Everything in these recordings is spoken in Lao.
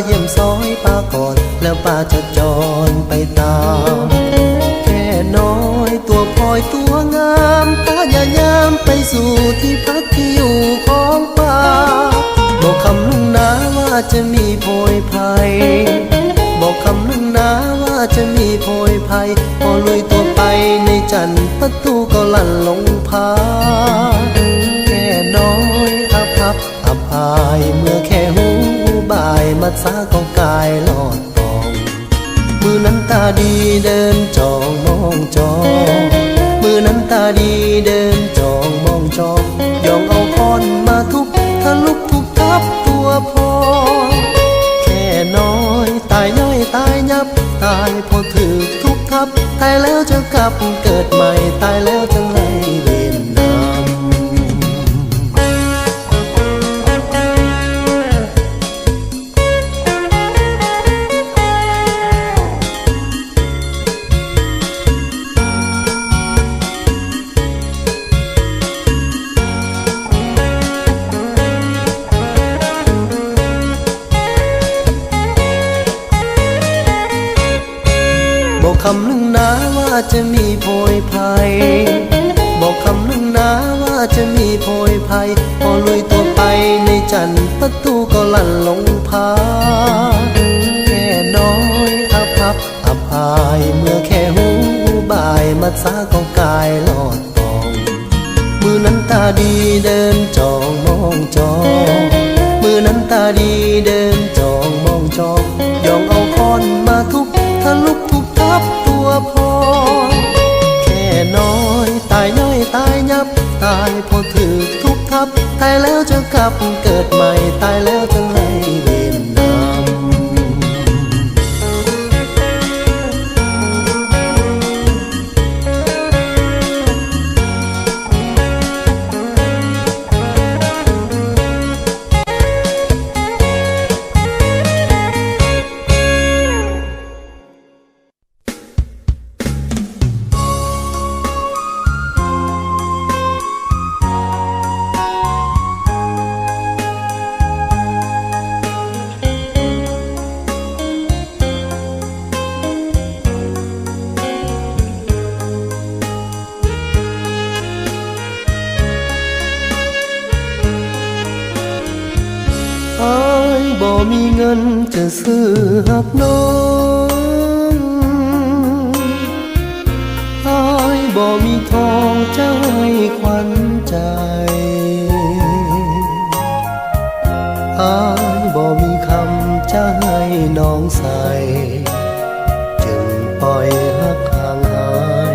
ຢ້ຽມຊອຍປ້າກ່ອນ ແລ້ວປ້າຈະຈອນໄປຕາມ. ແຂ້ນ້ອຍຕົວພ້ອຍຕົວງາມ ພະຍາຍາມໄປສູ່ທີ່ພັກທີ່ຢູ່ຂອງປ້າ. ບໍ່ຄຳນຶງນາວ່າຈະມີໂພຍໄພ ບໍ່ຄຳນຶງນາວ່າຈະມີໂພຍໄພ ພໍລຸຍຕົວໄປໃນຈັນ ປະຕູກໍລັ່ນລົງພາ. ແຂ້ນ້ອຍອັບອັບອັບອາຍ ເມື່ອແຄ່ຮູ້ບາຍ ມັດສາກໍກາຍລອດຕອງ. ມື້ນັ້ນຕາດີເດີນຈອງມອງຈອງ ມື້ນັ້ນຕາດີເດີນຈອງມອງຈອງ ຍ່ອງເອົາຄ້ອນມາທຸບທະລຸບທຸບທັບຕົວພໍ່. ແຂ້ນ້ອຍຕາຍຍ້ອຍຕາຍຍັບ ຕາຍເພາະຖືກທຸບທັບ ຕາຍແລ້ວຈະກັບເກີດໃໝ່ ຕາຍແລ້ວຈັ່ງໄດ້ເວນນຳ. ບໍ່ຄຳນຶງນາວ່າຈະມີໂພຍໄພ ບໍ່ຄຳນຶງນາວ່າຈະມີໂພຍໄພ ພໍລຸຍຕົວໄປໃນຈັນ ປະຕູກໍລັ່ນລົງພາ. ແຂ້ນ້ອຍອັບອັບອັບອາຍ ເມື່ອແຄ່ຮູ້ບາຍ ມັດສາກໍກາຍລອດຕອງ. ມື້ນັ້ນຕາດີເດີນຈອງມອງຈອງ ມື້ນັ້ນຕາດີເດີນຈອງມອງຈອງ ຍ່ອງເອົາຄ້ອນມາທຸບທະລຸບທຸບທັບຕົວພໍ່. ແຂ້ນ້ອຍຕາຍຍ້ອຍຕາຍຍັບ ຕາຍເພາະຖືກທຸບທັບ ຕາຍແລ້ວຈະກັບເກີດໃໝ່ ຕາຍແລ້ວຈັ່ງໄດ້ເວນນຳ. ອ້າຍບໍ່ມີເງິນຈະຊື້ຮັກນ້ອງ ອ້າຍບໍ່ມີທອງຈະໃຫ້ຂວັນໃຈ. ອ້າຍບໍ່ມີຄຳຈະໃຫ້ນ້ອງໃສ່ ຈຶ່ງປ່ອຍຮັກຫ່າງຫາຍ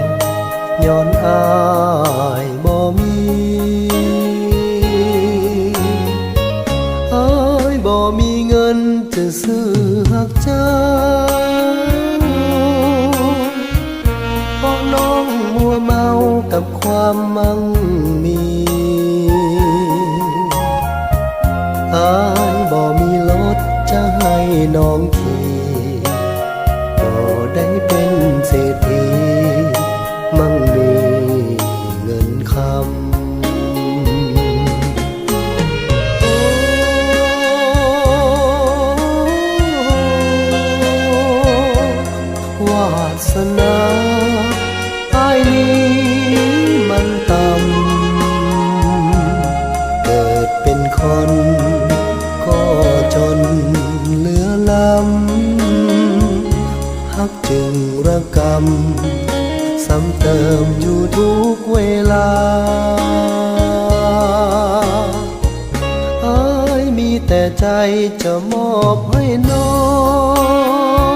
ຍ້ອນອ້າຍບໍ່ມີ. ອ້າຍບໍ່ມີເງິນຈະຊື້ຮັກເຈົ້າ ເພາະນ້ອງມົວເມົາກັບຄວາມໝັ່ງມີ. ອ້າຍບໍ່ມີລົດຈະໃຫ້ນ້ອງຂີ່ ບໍ່ໄດ້ເປັນເສດຖີໝັ່ງມີເງິນຄຳ. ວາສະໜາອ້າຍນີ້ມັນຕ່ຳ ເກີດເປັນຄົນກໍຈົນເຫຼືອລ້ຳ ຮັກຈຶ່ງລະກຳ ຊ້ຳເຕີມຢູ່ທຸກເວລາ. ອ້າຍມີແຕ່ໃຈຈະມອບໃຫ້ນ້ອງ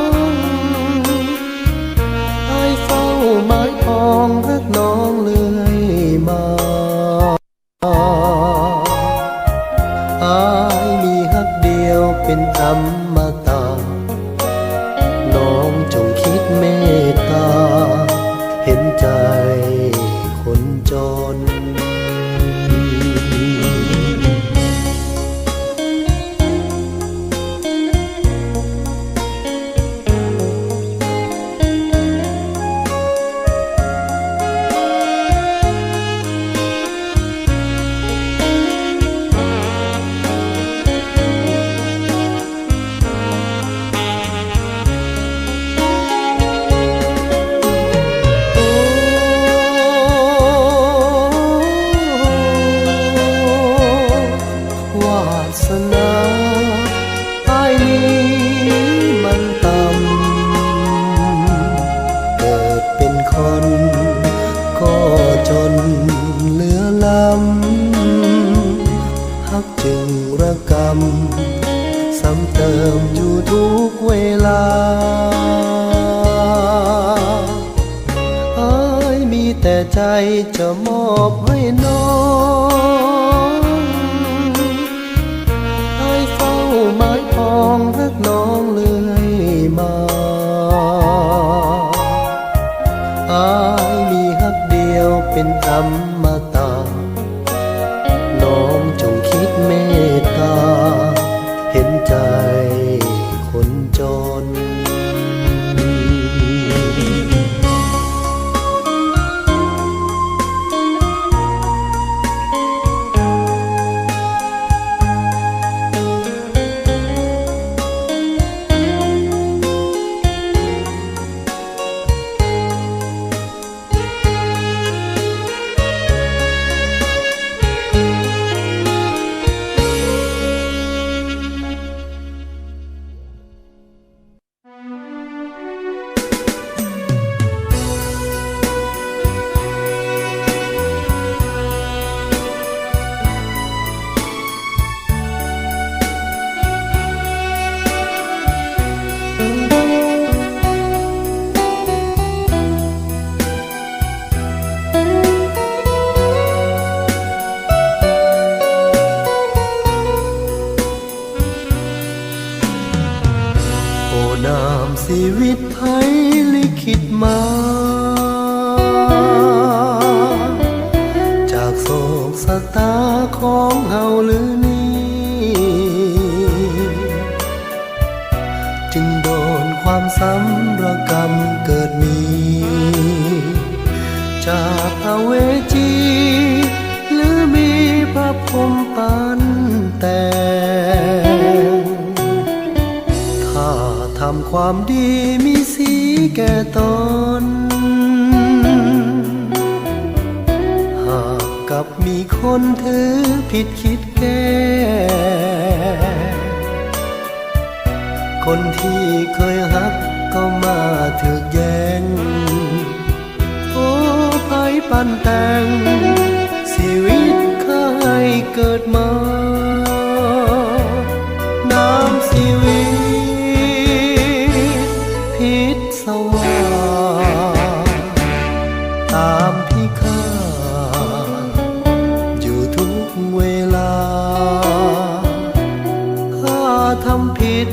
ອ້າຍເຝົ້າໝາຍປອງຮັກນ້ອງເລື້ອຍມາ. ອ້າຍມີຮັກດຽວເປັນອຳມະຕະ ນ້ອງຈົ່ງຄິດເມດຕາເຫັນໃຈຄົນຈົນ. ໃຈຈະມອບໃຫ້ນ້ອງ ອ້າຍເຝົ້າໝາຍປອງຮັກນ້ອງເລື້ອຍມາ ອ້າຍມີຮັກດຽວເປັນອຳມະຕະ ນ້ອງຈົ່ງຄິດເມດຕາ ເຫັນໃຈຄົນຈົນ. ໂອ້ ນ້ຳຊີວິດໃຜລິຂິດມາ ຈາກໂຊກຊະຕາຂອງເຮົາຫຼືນີ້ ຈຶ່ງໂດນຄວາມສຳລະກຳເກີດມີ ຈາກອະເວຈີ ຫຼືມີພະພົມປັນແຕ່ງ ຖ້າທຳຄວາມດີມີສີແກ່ຕົນ ຫາກກັບມີຄົນຖືຜິດຄິດແກ້ ຄົນທີ່ເຄີຍຮັກກໍມາຖືກແຍ່ງ ໂອ້ ໃຜປັ້ນແຕ່ງຊີວິດຂ້າໃຫ້ເກີດມາ ນ້ຳຊີວິດພິດສະຫວາດ ຕາມພິຄາດຢູ່ທຸກເວລາ ຂ້າທຳຜິດ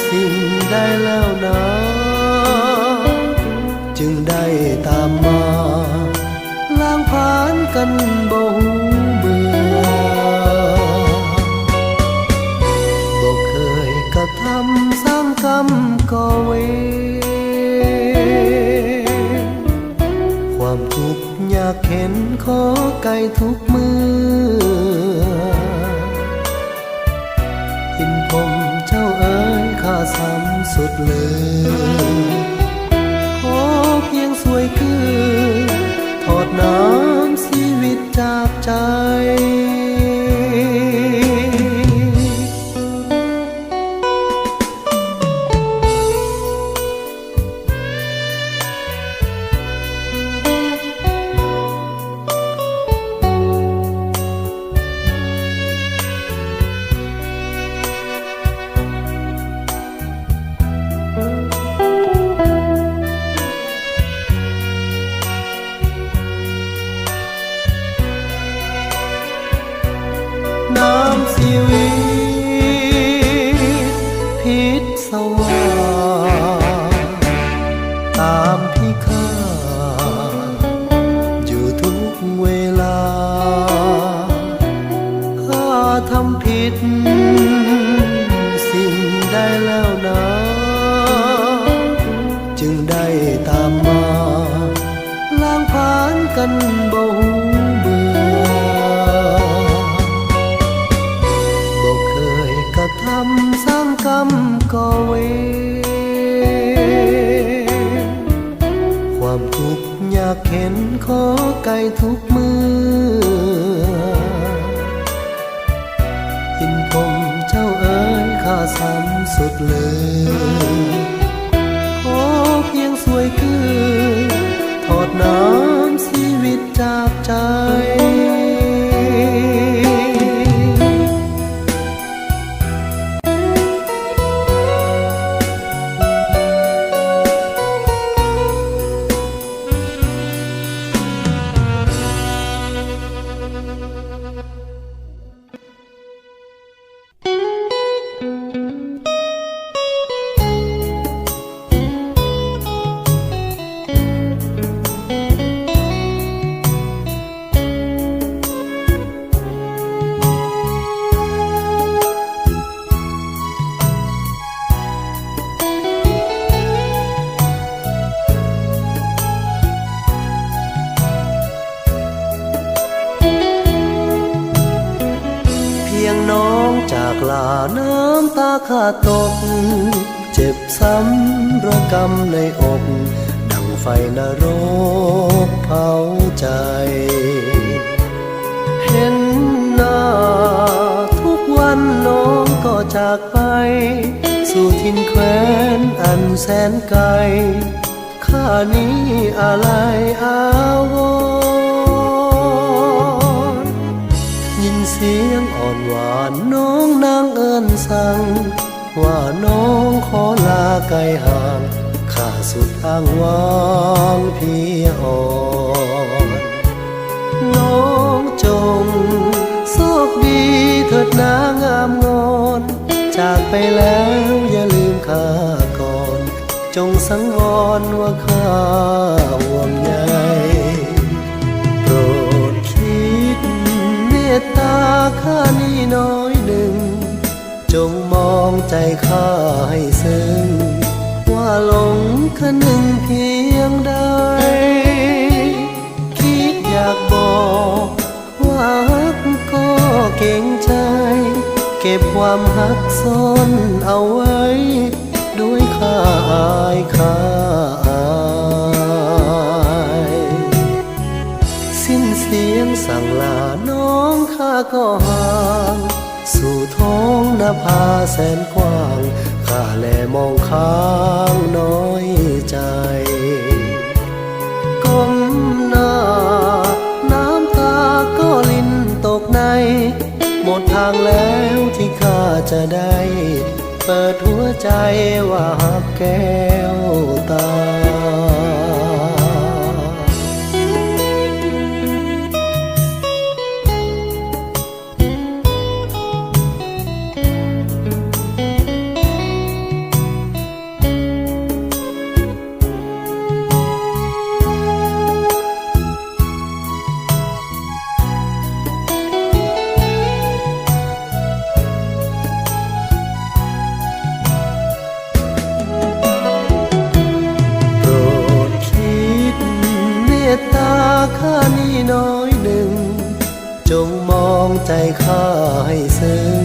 ສິ່ງໃດແລ້ວນາ ຈຶ່ງໄດ້ຕາມມາ ລ້າງຜານກັນບໍ່ຮູ້ເບື່ອ ບໍ່ເຄີຍກະທຳສ້າງກຳກໍ່ເວນ ຄວາມທຸກຍາກເຂັນຂໍໄກ່ທຸກມື້ ອິນພົມເຈົ້າເອີຍ ຂ້າຊ້ຳສຸດເລີຍ ຂໍພຽງຊ່ວຍຄື ຖອດນ້ຳຊີວິດຈາກໃຈ. ນ້ຳຊີວິດພິດສະຫວາດ ຕາມພິຄາດຢູ່ທຸກເວລາ ຂ້າທຳຜິດສິ່ງໃດແລ້ວນາ ຈຶ່ງໄດ້ຕາມມາ ລ້າງຜານກັນບໍ່ຮູ້ເບື່ອ ບໍ່ເຄີຍກະທຳສ້າງກຳກໍ່ເວນ ຄວາມທຸກຍາກເຂັນຂໍໄກ່ທຸກມື້ ອິນພົມເຈົ້າເອີຍ ຂ້າຊ້ຳສຸດເລີຍ ຂໍພຽງຊ່ວຍຄື ຖອດນ້ຳຊີວິດຈາກໃຈ. ຫຼ້ານ້ຳຕາຂ້າຕົກ ເຈັບຊ້ຳລະກຳໃນອົກ ດັ່ງໄຟນະລົກເຜົາໃຈ. ເຫັນໜ້າທຸກວັນນ້ອງກໍຈາກໄປ ສູ່ຖິ່ນແຄວ້ນອັນແສນໄກ. ຂ້ານີ້ອາໄລອາວອນ ຍິນສຽງອ່ອນຫວານນ້ອງນາງເອີ້ນສັ່ງ ວ່ານ້ອງຂໍລາໄກຫ່າງ ຂ້າສຸດອ້າງວາງເພຍອ່ອນ. ນ້ອງຈົ່ງໂຊກດີເຖີດນາງງາມງອນ ຈາກໄປແລ້ວຢ່າລືມຂ້າກ່ອນ ຈົ່ງສັງວອນວ່າຂ້າຫ່ວງໃຍ ໂປດຄິດເມດຕາຂ້ານີ້ໜ້ອຍໜຶ່ງ ຈົ່ງມອງໃຈຂ້າໃຫ້ເຊິ່ງ ວ່າຫຼົງຄະນຶງພຽງໃດ ຄິດຢາກບອກ ວ່າຮັກກໍເກງໃຈ ເກັບຄວາມຮັກຊອນເອົາໄວ້ ດ້ວຍຂ້າອາຍຂ້າອາຍ. ສິ້ນສຽງສັ່ງລານ້ອງຂ້າກໍຫ່າງ ສູ່ທ້ອງນະພາແສນກວ້າງ ຂ້າແລມອງຄ້າງນ້ອຍໃຈ. ກົ້ມໜ້ານ້ຳຕາກໍລິນຕົກໃນ ໝົດທາງແລ້ວທີ່ຂ້າຈະໄດ້ ເປີດຫົວໃຈວ່າຮັກແກ້ວຕາ. ໂປດຄິດເມດຕາຂ້ານີ້ໜ້ອຍໜຶ່ງ ຈົ່ງມອງໃຈຂ້າໃຫ້ເຊິ່ງ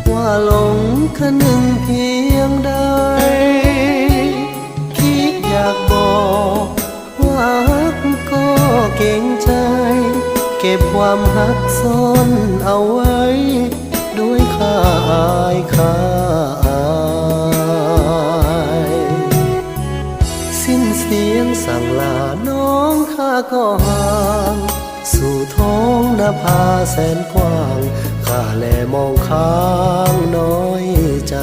ວ່າຫຼົງຄະນຶງພຽງໃດ ຄິດຢາກບອກ ວ່າຮັກກໍເກງໃຈ ເກັບຄວາມຮັກຊອນເອົາໄວ້ ດ້ວຍຂ້າອາຍຂ້າອາຍ. ສິ້ນສຽງສັ່ງລານ້ອງຂ້າກໍຫ່າງ ສູ່ທ້ອງນະພາແສນກວ້າງ ຂ້າແລມອງຄ້າງນ້ອຍໃຈ.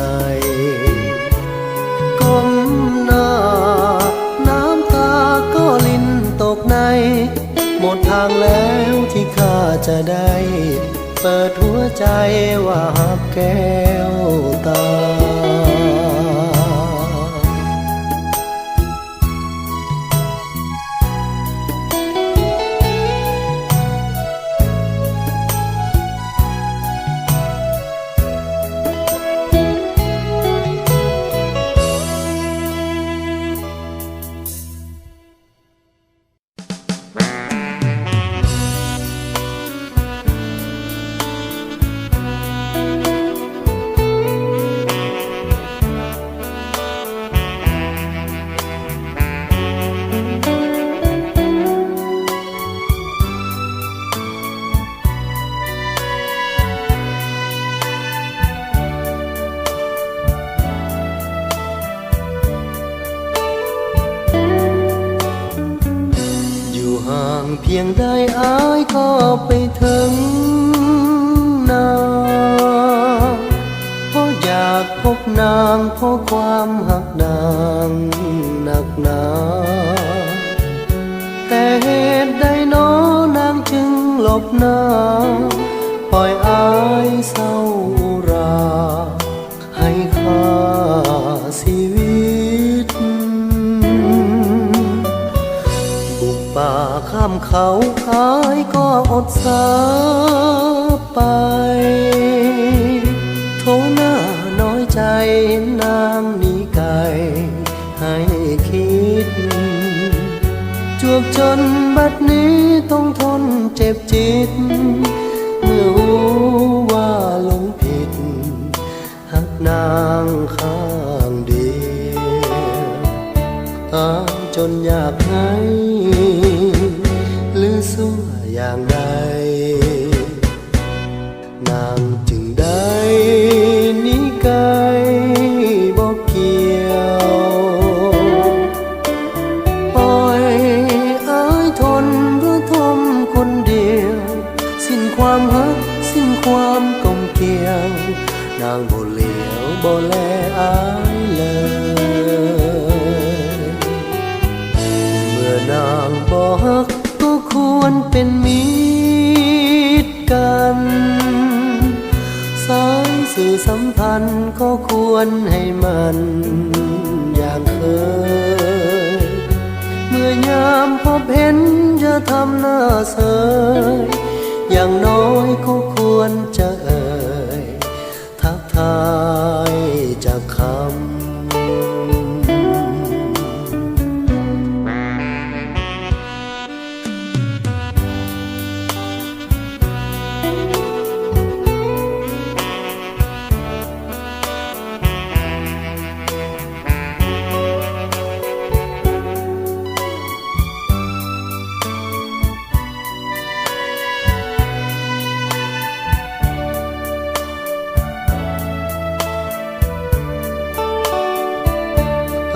ກົ້ມໜ້ານ້ຳຕາກໍລິນຕົກໃນ ໝົດທາງແລ້ວທີ່ຂ້າຈະໄດ້ ເປີດຫົວໃຈວ່າຮັກແກ້ວຕາ. ຢູ່ຫ່າງພຽງໃດອ້າຍກໍໄປເຖິງນາງ ເພາະຢາກພົບນາງ ເພາະຄວາມຮັກນາງໜັກໜາ. ແຕ່ເຫດໃດນໍນາງຈຶ່ງຫຼົບໜ້າ ປ່ອຍອ້າຍເສົ້າອຸຣາ ໃຫ້ຂ້າຊີວິດ ບຸກປ່າຂ້າມເຂົາ ອ້າຍກໍອົດສາໄປ ໂທໜ້ານ້ອຍໃຈ ເຫັນນາງໜີໄກ ໃຫ້ຄິດ ຈວບຈົນບັດນີ້ຕ້ອງທົນເຈັບຈິດ ເມື່ອຮູ້ວ່າຫຼົງຜິດ າງຂ້າງດຽວ ອາຍຈົນຍາກໄຮ້ ຫຼືຊົ່ວຢ່າງໃດ ນາງຈຶ່ງໄດ້ໜີໄກບໍ່ກ່ຽວ. ປ່ອຍອາຍທົນລະທົມຄົນດຽວ ສິ້ນຄວາມຮັກ ສິ້ນຄວາມກົມກຽວ ນາງບໍ່ຫຼຽວບໍ່ແລອາຍເລີຍ. ເມື່ອນາງບໍ່ຮັກກໍຄວນເປັນມິດກັນ ສາຍສື່ສຳພັນກໍຄວນໃຫ້ໝັ້ນຢ່າງເຄີຍ. ເມື່ອຍາມພົບເຫັນຢ່າທຳໜ້າເສີຍ ຢ່າງໜ້ອຍກໍຄວນຈະເອີ່ຍ ທັກທາຍຈັກຄຳ.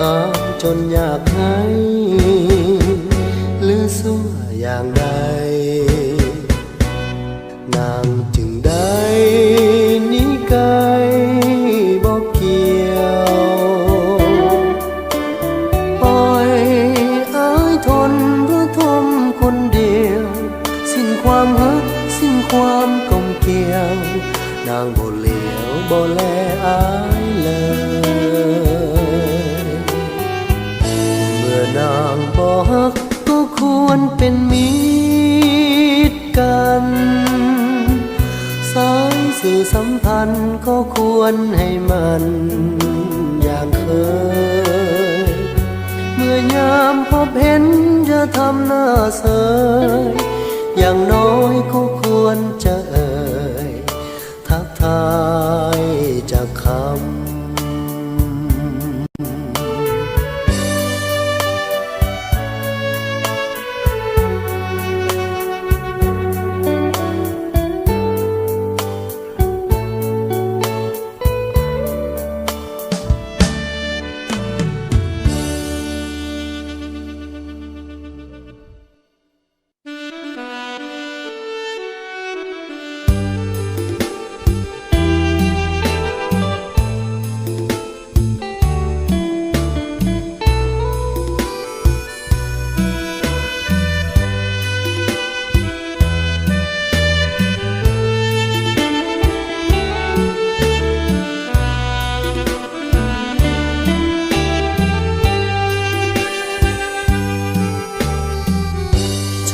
ອາຍຈົນຍາກໄຮ້ ຫຼືຊົ່ວຢ່າງໃດ ນາງຈຶ່ງໄດ້ໜີໄກບໍ່ກ່ຽວ. ປ່ອຍອາຍທົນລະທົມຄົນດຽວ ສິ້ນຄວາມຮັກ ສິ້ນຄວາມກົມກຽວ ນາງບໍ່ຫຼຽວບໍ່ແລອາຍເລີຍ. ເມື່ອນາງບໍ່ຮັກກໍຄວນເປັນມິດກັນ ສາຍສື່ສຳພັນກໍຄວນໃຫ້ໝັ້ນຢ່າງເຄີຍ. ເມື່ອຍາມພົບເຫັນຢ່າທຳໜ້າເສີຍ ຢ່າງໜ້ອຍກໍຄວນຈະເອີ່ຍ ທັກທາຍຈັກຄຳ.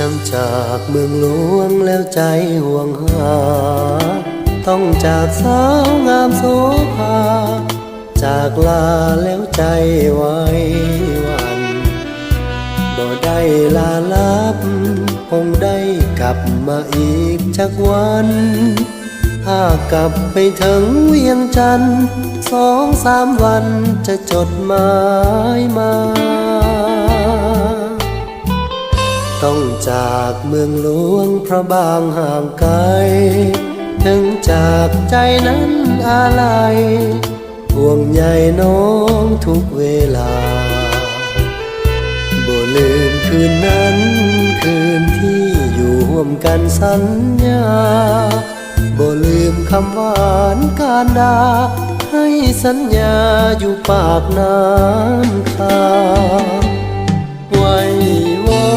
ຊ້ຳຈາກເມືອງຫຼວງແລ້ວໃຈຫວງຫາ ຕ້ອງຈາກສາວງາມໂສພາ ຈາກລາແລ້ວໃຈໄຫວຫວັ່ນ ບໍ່ໄດ້ລາລັບ ຄົງໄດ້ກັບມາອີກຈັກວັນ ຖ້າກັບໄປເຖິງວຽງຈັນ ສອງສາມວັນຈະຈົດໝາຍມາ. ຕ້ອງຈາກເມືອງຫຼວງພະບາງຫ່າງໄກ ເຖິງຈາກໃຈນັ້ນອາໄລ ຫ່ວງໃຍນ້ອງທຸກເວລາ ບໍ່ລືມຄືນນັ້ນ ຄືນທີ່ຢູ່ຮ່ວມກັນສັນຍາ ບໍ່ລືມຄຳຫວານການດາ ໃຫ້ສັນຍາຢູ່ປາກນ້ຳຄາ. ໄຫວ້ວອ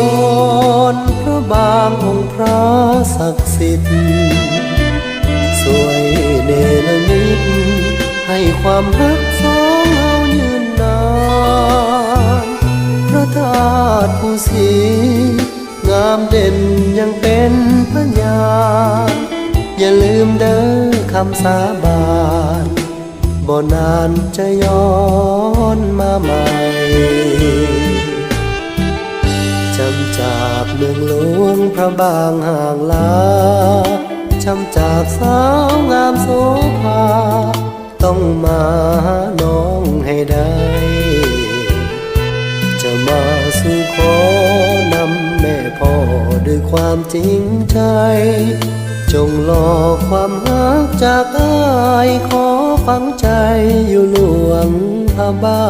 ນພະບາງອົງພະສັກສິດ ຊ່ວຍເນລະມິດໃຫ້ຄວາມຮັກສອງເຮົາຍືນນານ ພະທາດພູສີງາມເດັ່ນຍັງເປັນພະຍານ ຢ່າລືມເດີຄຳສາບານ ບໍ່ນານຈະຍ້ອນມາໃໝ່. ຊ້ຳຈາກເມືອງຫຼວງພະບາງຫ່າງລາ ຊ້ຳຈາກສາວງາມໂສພາ ຕ້ອງ ມາຫານ້ອງໃຫ້ໄດ້ ຈະມາສູ່ຂໍນຳແມ່ພໍ່ດ້ວຍຄວາມຈິງໃຈ ຈົ່ງລໍຄວາມຮັກຈາກອ້າຍ ຂໍຝັງໃຈຢູ່ຫຼວງພະບາ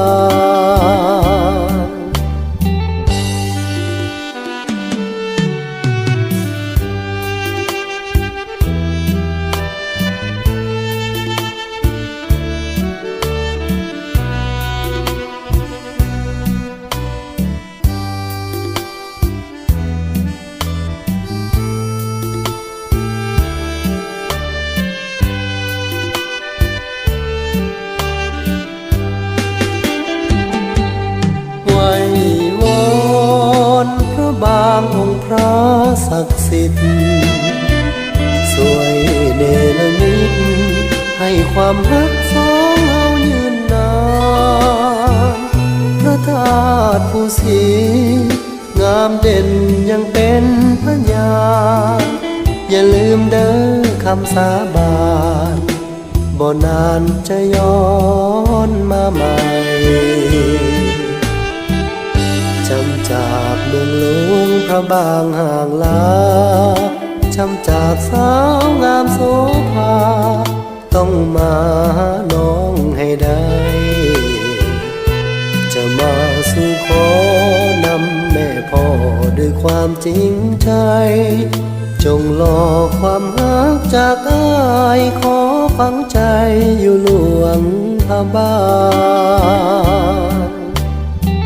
ງ. ໄຫວ້ວອນພະບາງອົງພະສັກສິດ ຊ່ວຍເນລະມິດໃຫ້ຄວາມຮັກສອງເຮົາຍືນນານ ພະທາດພູສີ ງາມເດັ່ນຍັງເປັນພະຍານ ຢ່າລືມເດີຄຳສາບານ ບໍ່ນານຈະຍ້ອນມາໃໝ່ ຈຳຈາກເມືອງຫຼວງພະບາງຫ່າງລາ ຈຳຈາກສາວງາມໂສພາ ຕ້ອງມາຫານ້ອງໃຫ້ໄດ້ ຈະມາສູ່ຂໍນຳແມ່ພໍ່ດ້ວຍຄວາມຈິງໃຈ ຈົ່ງລໍຄວາມຮັກຈາກອ້າຍ ຂໍຝັງໃຈຢູ່ຫຼວງພະບາງ.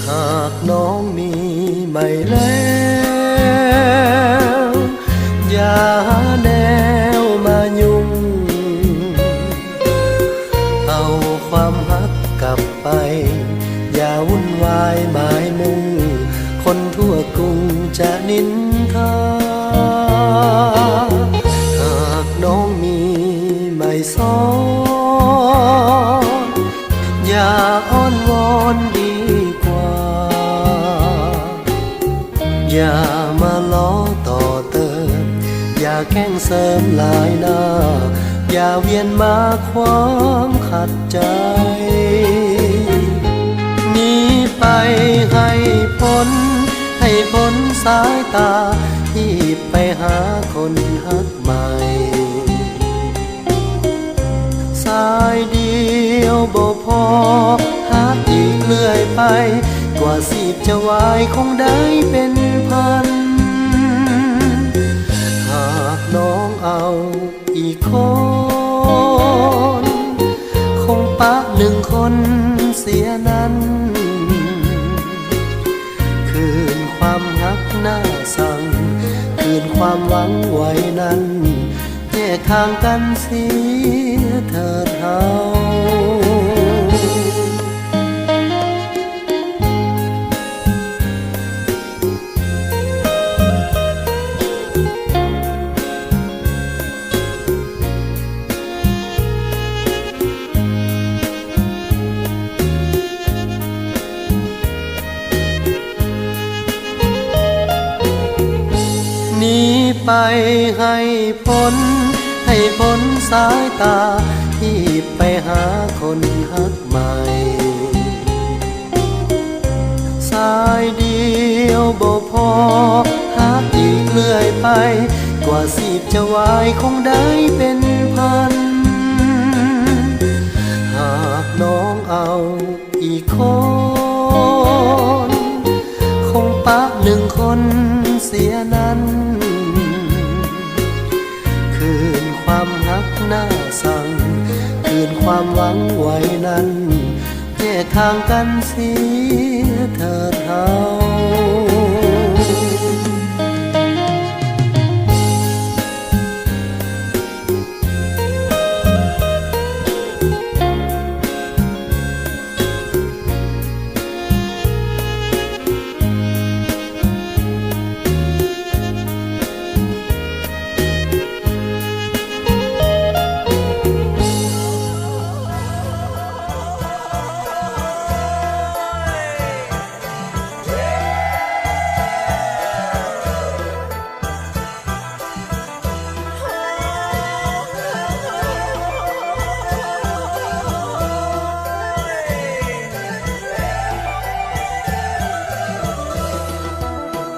ຫາກນ້ອງມີໃໝ່ແລ້ວ ຢ່າຫາແນວມາຫຍຸ້ງ ເອົາຄວາມຮັກກັບໄປ ຢ່າວຸ່ນວາຍໝາຍມຸ່ງ ຄົນທົ່ວກຸງຈະນິນທາ. ຫາກນ້ອງມີໃໝ່ສອງ ຢ່າອ້ອນວອນດີກວ່າ ຢ່າມາລໍຕໍ່ເຕີມ ຢ່າແກ້ງເສີມຫຼາຍໜ້າ ຢ່າວຽນມາຄວາມຂັດໃຈ. ໜີໄປໃຫ້ພົ້ນ ໃຫ້ພົ້ນສາຍຕາ ຮີບໄປຫາຄົນຮັກ ໃໝ່ ສາຍດຽວບໍ່ພໍ ຫາອີກເລື້ອຍໄປ ກວ່າຊີບຈະວາຍຄົງໄດ້ເປັນພັນ. ຫາກນ້ອງເອົາອີກຄົນ ຄົງປະໜຶ່ງຄົນເສຍນັ້ນ ຄືນຄວາມຮັກໜ້າສັງ ຄືນຄວາມຫວັງໄວ້ນັ້ນ ແຍກທາງກັນເສຍເຖີດເຮົາ. ໜີໄປໃຫ້ພົ້ນ ໃຫ້ພົ້ນສາຍຕາ ຮີບໄປຫາຄົນຮັກໃໝ່. ສາຍດຽວບໍ່ພໍ ຫາກອີກເລື້ອຍໄປ ກວ່າຊີບຈະວາຍຄົງໄດ້ເປັນພັນ. ເອົາອີກຄົນ ຄົງປະໜຶ່ງຄົນເສຍນັ້ນ ຄືນຄວາມຮັກໜ້າຊັງ ຄືນຄວາມຫວັງໄວ້ນັ້ນ ແຍກທາງກັນເສຍເຖີດເຮົາ.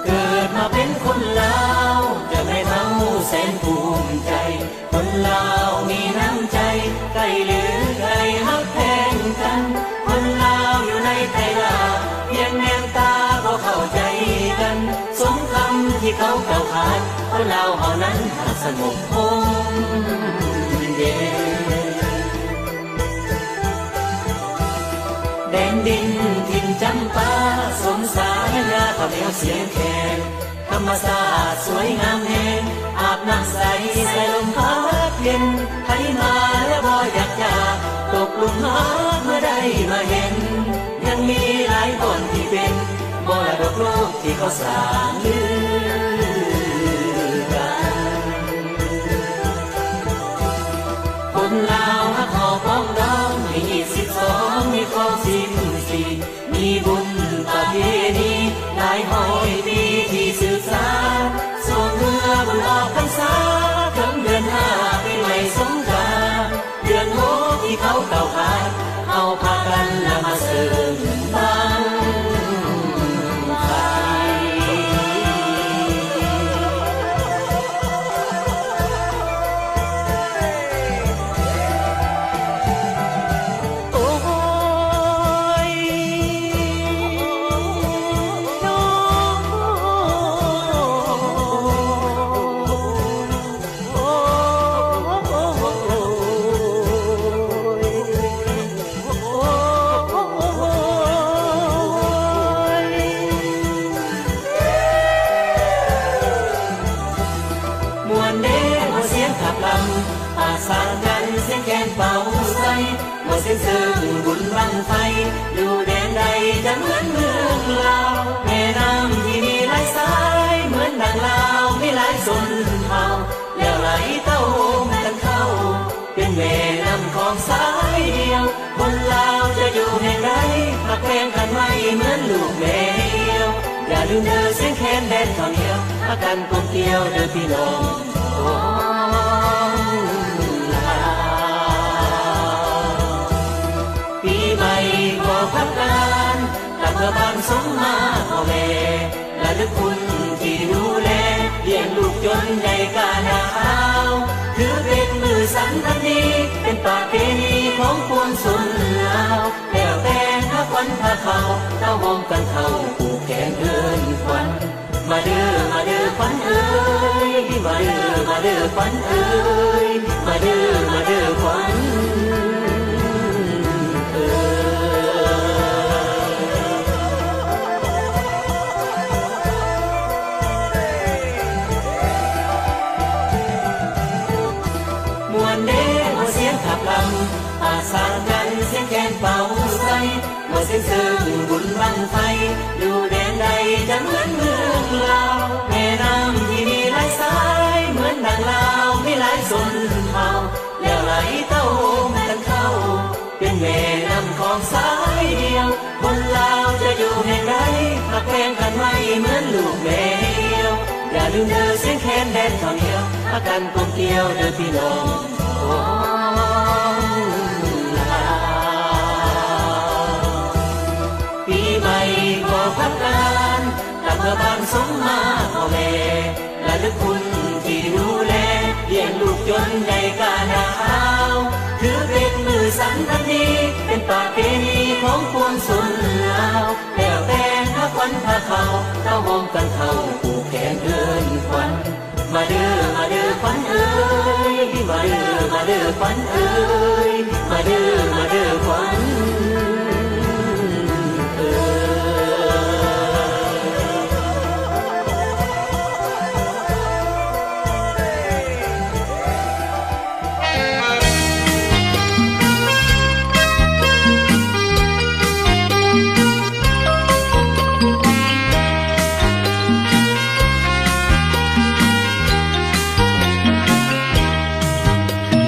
ເກີດມາເປັນຄົນລາວ ຈະແມ່ນເຮົາແສນພູມໃຈ. ຄົນລາວມີນ້ຳໃຈ ໃກ້ຫຼືໄກຮັກແພງກັນ. ຄົນລາວຢູ່ໃນໄຕລາວ ພຽງແນມຕາບໍ່ເຂົ້າໃຈກັນ. ສົມຄຳທີ່ເຂົາກ່າວຂານ ຄົນລາວເຮົານັ້ນຫາກສະຫງົບຮົ່ມເຢັນ. ແດນດິນຖິ່ນຈຳປາ ສົມສາຍາຂະແມວສຽງແຄນ. ທຳມະຊາດສວຍງາມແຮງ ອາບນ້ຳໃສ ໃສ່ລົມພັດເຢັນ. ໃຜມາແລ້ວບໍ່ຢາກຈາກ ຕົກຫຼຸມຮັກເມື່ອໄດ້ມາເຫັນ. ຍັງມີຫຼາຍບ່ອນທີ່ເປັນ ມໍລະດົກໂລກທີ່ເຂົາສ້າງລືກັນ. ຄົນລາວຮັກເຮົາປອງດອງ ໃຫ້ຮີດສິບສອງ ມີຄອງສິບສີ່ ມີບຸນປະເພນີຫຼາຍຮ້ອຍປີທີ່ສືບສານ. ຊ່ວງເຮືອບຸນອອກພັນສາ ເຖິງເດືອນຫ້າ ປີໃໝ່ສົງການ. ເດືອນຫົກທີ່ເຂົາກ່າວຂານ ເຮົາພາກັນນຳມາເສີມບັ້ງໄຟ. ໂອ້ຍ ໂອ້ຍ ໂອ້ຍ ໂອ້ຍ ມ່ວນເດ້ ຫົວສຽງຂັບລຳ ປະສານກັນ ສຽງແຄນເປົ່າໃສ່ ບໍ່ເສັນເຊິ່ງບຸນບັ້ງໄຟ ຢູ່ແດນໃດຈະເໝືອນເມືອງລາວ. ແມ່ນ້ຳທີ່ມີຫຼາຍສາຍ ເໝືອນດັ່ງລາວມີຫຼາຍຊົນເຜົ່າ ແລ້ວໄຫຼເຕົ້າໂຮມກັນເຂົ້າ ເປັນແມ່ນ້ຳຂອງສາຍດຽວ. ຄົນລາວຈະຢູ່ແຫ່ງໃດ ຮັກແພງກັນໄວ້ເໝືອນລູກແມ່ດຽວ. ຢ່າລືມເດີສຽງແຄນແດນເຂົ້າໜຽວ ຮັກກັນກົມກຽວເດີພີ່ນ້ອງຂອງລາວ. ປີໃໝ່ບໍ່ພັກການ ກັບເມືອບ້ານສົມມາພໍ່ແມ່ ລະລຶກຄຸນທີ່ດູແລ ລ້ຽງລູກຈົນໃຫຍ່ກາໜາວ. ຖືເປັນມື້ສັນພັນດີ ເປັນປະເພນີຂອງປວງຊົນລາວ. ແລ້ວແຕ່ງພາຂວັນພາເຂົ້າ ເຕົ້າໂຮມກັນເຂົ້າ ຜູກແຂນເອີ້ນຂວັນ. ມາເດີ ມາເດີຂວັນເອີຍ ມາເດີ ມາເດີຂວັນເອີຍ ມາເດີ ມາເດີຂວັນເອີຍ. ມ່ວນເດ້ ຫົວສຽງຂັບລຳ ປະສານກັນ ສຽງແຄນເປົ່າໃສ່ ບໍ່ເສັນເຊິ່ງບຸນບັ້ງໄຟ ຢູ່ແດນໃດຈະເໝືອນເມືອງລາວ. ແມ່ນ້ຳທີ່ມີຫຼາຍສາຍ ເໝືອນດັ່ງລາວມີຫຼາຍຊົນເຜົ່າ ແລ້ວໄຫຼເຕົ້າໂຮມກັນເຂົ້າ ເປັນແມ່ນ້ຳຂອງສາຍດຽວ. ຄົນລາວຈະຢູ່ແຫ່ງໃດ ຮັກແພງກັນໄວ້ເໝືອນລູກແມ່ດຽວ. ຢ່າລືມເດີສຽງແຄນແດນເຂົ້າໜຽວ ພາກັນກົມກຽວເດີພີ່ນ້ອງຂອງລາວ. ປີໃໝ່ບໍ່ພັກການ ກັບເມືອບ້ານສົມມາພໍ່ແມ່ ລະລຶກຄຸນທີ່ດູແລ ລ້ຽງລູກຈົນໃຫຍ່ກາໜາວ. ຖືເປັນມື້ ສັນພັນດີ ເປັນປະເພນີຂອງປວງຊົນລາວ ແລ້ວແຕ່ນພາຂວັນພາເຂົ້າ ເຕົ້າຮ່ວມກັນເຂົ້າ ຜູກແຂນເອີ້ນຂວັນ ມາເດີ ມາເດີຂວັນເອີຍ ມາເດີ ມາເດີຂວັນເອີຍ ມາເດີ ມາເດີຂວັນເອີຍ.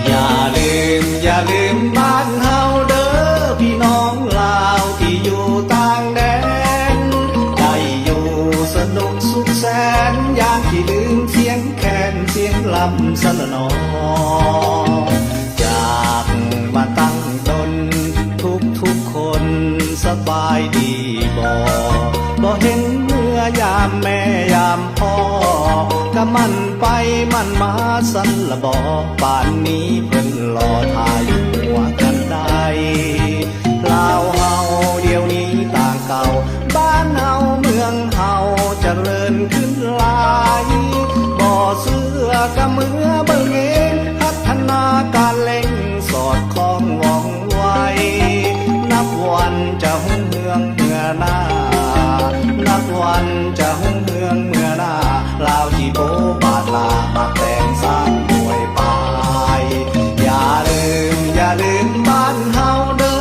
ຢ່າລືມ ຢ່າລືມບ້ານເຮົາເດີ ພີ່ນ້ອງລາວທີ່ຢູ່ຕ່າງແດນ ໄດ້ຢູ່ສະໜຸກສຸກແສນ ຢ່າທີ່ລືມສຽງແຄນ ສຽງລຳສະລະໜໍ. ຈາກມາຕັ້ງດົນ ທຸກໆຄົນສະບາຍດີບໍ່? ບໍ່ເຫັນເມື່ອຍາມແມ່ຍາມພໍ່ ກະໝັ້ນໄປໝັ້ນມາຊັ້ນລະບໍ? ປານນີ້ເພິ່ນລໍຖ້າຢູ່ຫົວກັນໄດ້ ລາວເຮົາດຽວນີ້ຕ່າງເກົ່າ ບ້ານເຮົາເມືອງເຮົາຈະເລີນຂຶ້ນຫຼາຍ ບໍ່ເຊື່ອກະເມືອເບິ່ງເອງ ພັດທະນາການເລັ່ງ ສອດຄ່ອງວ່ອງໄວ ນັບວັນຈະຮຸ່ງເຮືອງເມືອໜ້າ ນັບວັນຈະຮຸ່ງເຮືອງເມືອໜ້າ ລາວຈີໂປບາດລາ ມາແຕ່ງສ້າງອວຍປາຍ ຢ່າລືມ ຢ່າລືມບ້ານເຮົາເດີ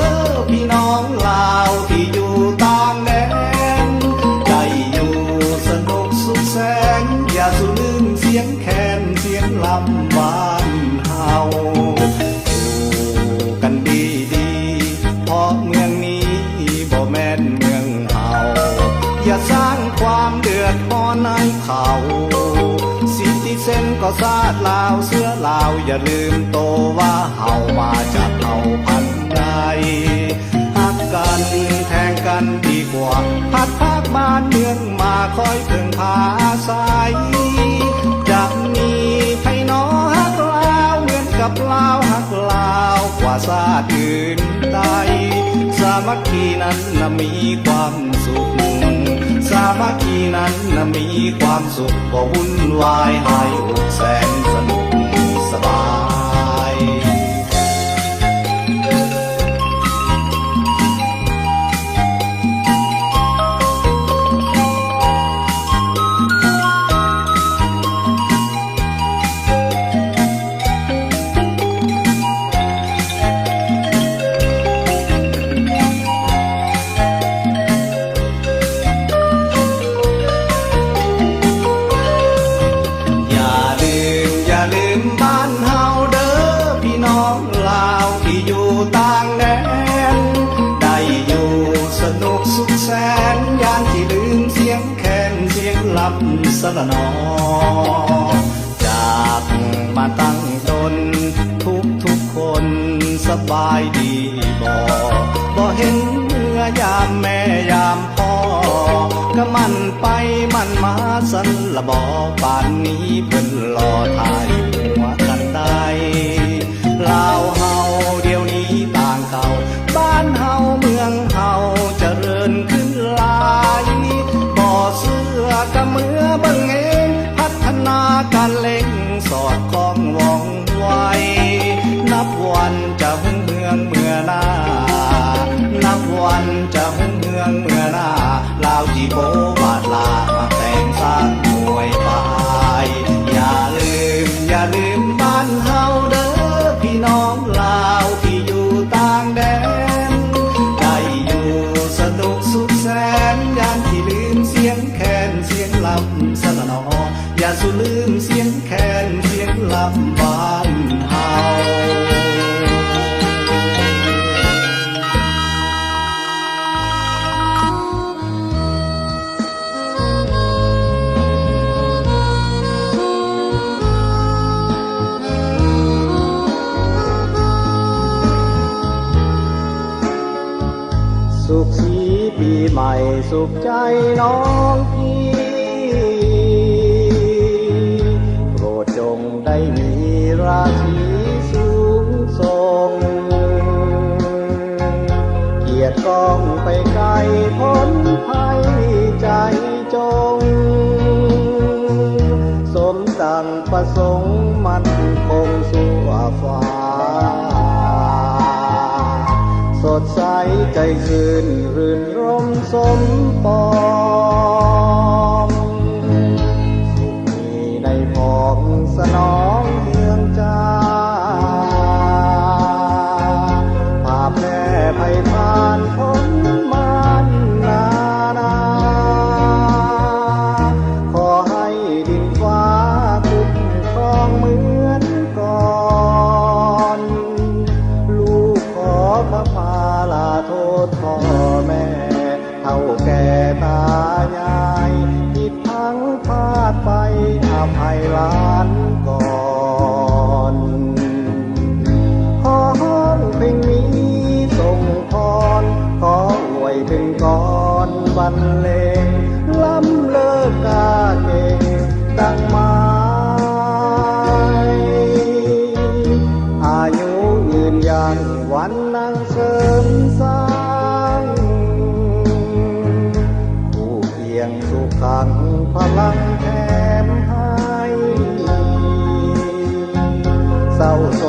ພີ່ນ້ອງລາວທີ່ຢູ່ຕ່າງແດນ ໄດ້ຢູ່ສະໜຸກສຸກແສນ ຢ່າສູ່ລືມສຽງແຄນ ສຽງລຳບ້ານເຮົາ ຢູ່ກັນດີໆ ເພາະເມືອງນີ້ບໍ່ແມ່ນເມືອງເຮົາ ຢ່າສ້າງຄວາມເດືອດຮ້ອນໃຫ້ເຂົາ ຊິຕິເຊັ່ນກໍຊາດລາວເຊື້ອລາວ ຢ່າລືມໂຕວ່າເຮົາມາຈາກເຜົ່າພັນໃດ ຮັກກັນແພງກັນດີກວ່າ ພັດພາກບ້ານເມືອງມາຄອຍເພິ່ງພາອາໄສ ຈະມີໃຜໜໍຮັກລາວ ເໝືອນກັບລາວຮັກລາວກວ່າຊາດອື່ນໃດ ສາມັກຄີນັ້ນນະມີຄວາມສຸກ ສາມັກຄີນັ້ນນະມີຄວາມສຸກ ບໍ່ວຸ່ນວາຍຫາຍອຸກ ແສນສະໜຸກສະບາຍ. ຢ່າລືມ ຢ່າລືມບ້ານເຮົາເດີ ພີ່ນ້ອງລາວທີ່ຢູ່ຕ່າງແດນ ໄດ້ຢູ່ສະໜຸກສຸກແສນ ຢ່າທີ່ລືມສຽງແຄນ ສຽງລຳສະລະໜໍ. ຈາກມາຕັ້ງດົນ ທຸກໆຄົນສະບາຍດີບໍ່? ບໍ່ເຫັນເມື່ອຍາມແມ່ຍາມພໍ່ ກະໝັ້ນໄປໝັ້ນມາຊັ້ນລະບໍ? ປານນີ້ເພິ່ນລໍຖ້າຢູ່ຫົວກັນໄດ້ ລາວເຮົາດຽວນີ້ຕ່າງເກົ່າ ບ້ານເຮົາເມືອງເຮົາຈະເລີນຂຶ້ນຫຼາຍ ບໍ່ເຊື່ອກະເມືອເບິ່ງເອງ ພັດທະນາການເລັ່ງ ສອດຄ່ອງວ່ອງໄວ ນັບວັນຈະຮຸ່ງເຮືອງເມືອໜ້າ ນັບວັນຈະຮຸ່ງເຮືອງເມືອໜ້າ ລາວຈີໂປບາດລາ ມາແຕ່ງສ້າງອວຍປາຍ ຢ່າລືມ ຢ່າລືມບ້ານເຮົາເດີ ພີ່ນ້ອງລາວທີ່ຢູ່ຕ່າງແດນ ໄດ້ຢູ່ສະໜຸກສຸກແສນ ຢ່າທີ່ລືມສຽງແຄນ ສຽງລຳສະລະໜໍ. ຢ່າສູ່ລືມສຽງແຄນ ສຽງລຳບ້ານເຮົາ. ສຸກສີປີໃໝ່ ສຸກໃຈນ້ອງພີ່ ໂປດຈົ່ງໄດ້ມີລາສີສູງສົ່ງ. ຕ້ອງໄປໄກພົ້ນໄພໃຈຈົ່ງ ສົມດັ່ງປະສົງໝັ້ນຄົງຊົ່ວຟ້າ ສົດໃສໃຈຊື່ນ ລື່ນລົມສົມປອງ ສຸກມີໃນພອງສະໜອງເມືອງຈາ ພາແຜ່ໄພຜ່ານພົ້ນມານນານາ ຂໍໃຫ້ດິນຟ້າຄຸ້ມຄອງເໝືອນກ່ອນ ລູກຂໍຂະມາລາໂທດພໍ່ແມ່ ເຖົ້າແກ່ຕາຍາຍ ຜິດພລັ້ງພາດໄປ ອະໄພຫຼານກ່ອນ ຂໍຮ້ອງເພງມີຊົງພອນ ຂໍອວຍເພງກ່ອນບັນເລງ ລ້ຳເລີກາເກງດັ່ງໝາຍ ອາຍຸຍືນຍັງວັນນັງເສີມສ້າງ ຜູ້ຄຽງສຸຂັງພະລັງແຖມໃຫ້ ເສົ້າໂສ